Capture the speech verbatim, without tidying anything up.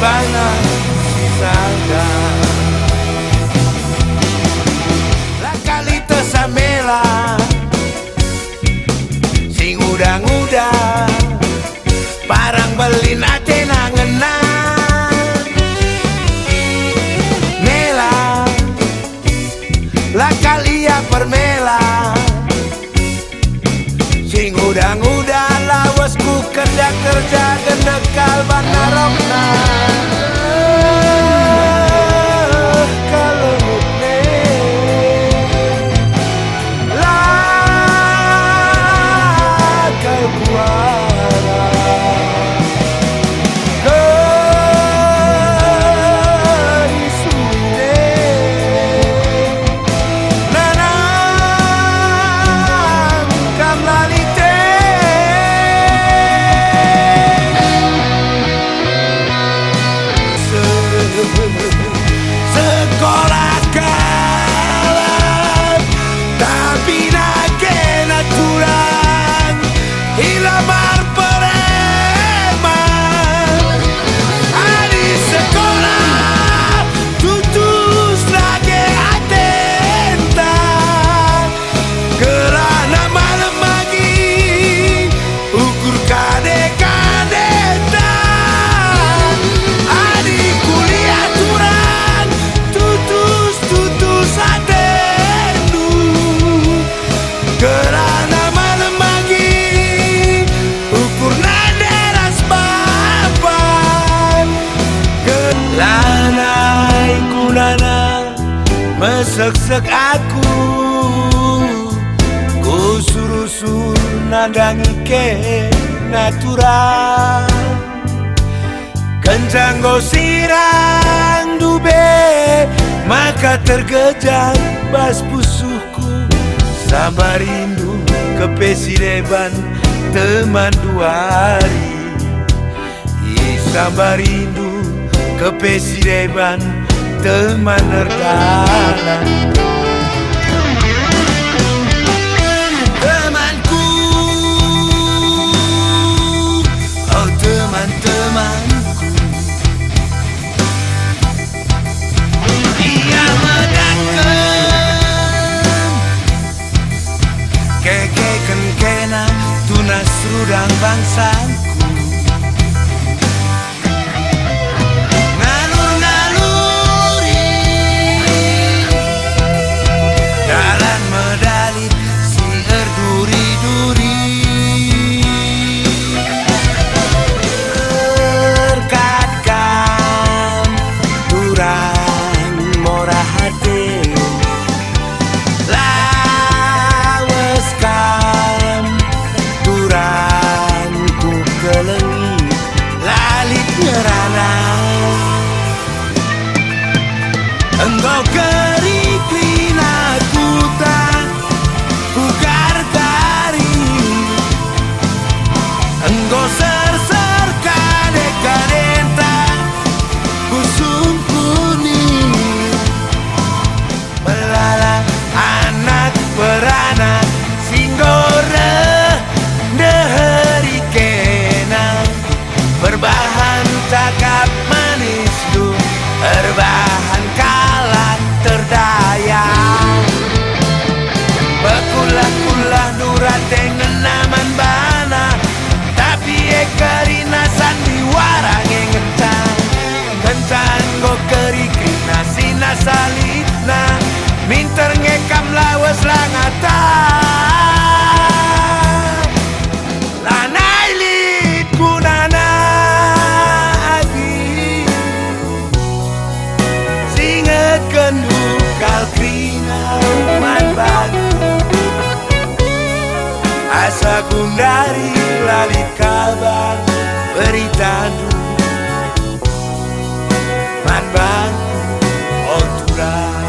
bana si sada. La kal itehsa mela, si nguda-nguda, parang mbelin atena ngena. Mela, la kal ia permela. Si nguda-nguda lawesku kerja-kerja gendek kal banna rokna. Eh, kalengutne. La kal kuarap. Kerisu e. Nanang kam la lit e. Se-, sekolah kalak, tapi nangkena turang, ilamar preman. Adi sekolah tutus dage atenta, kerana malem bagi ukur kade-kadenta. Adi kuliah turang tutus-tutus atendu, kerana malem bagi ukur nande ras bapa. Ke-, lanai kunana meseksek aku, kusurusur nandangi kena turang. Kenca enggo sirang ndube, maka tergejang bas pusuhku. Sambarindu kepe si deban teman duari. Isambarindu kepe si deban teman erdalan. Temanku, oh teman-temanku, ia medaken kekeken kena tunas rudang bangsaku. Ngalur-ngaluri dalan medalit si erduri-duri. Berkat kam turang mora ate. Lawes kam turang kukelengi, la lit ngerana. Enggo keriklina kuta kugargari, enggo serser kade-kadenta kusungkuni. Melala anak peranak si enggo reh ndeheri kena, perbahan cakap manisndu, erbahan kalak terdaya. Pekulah-kulah ndu rate ngena man bana, tapi e kerina sandiwara nge ngenca. Kenca enggo keriklina si nasa litna, minter nge kam lawes la ngata. Lanai lit kunana adi si ingetkenndu kal kerina man bangku. Asa gundari la lit kabar beritandu man bangku, o turang.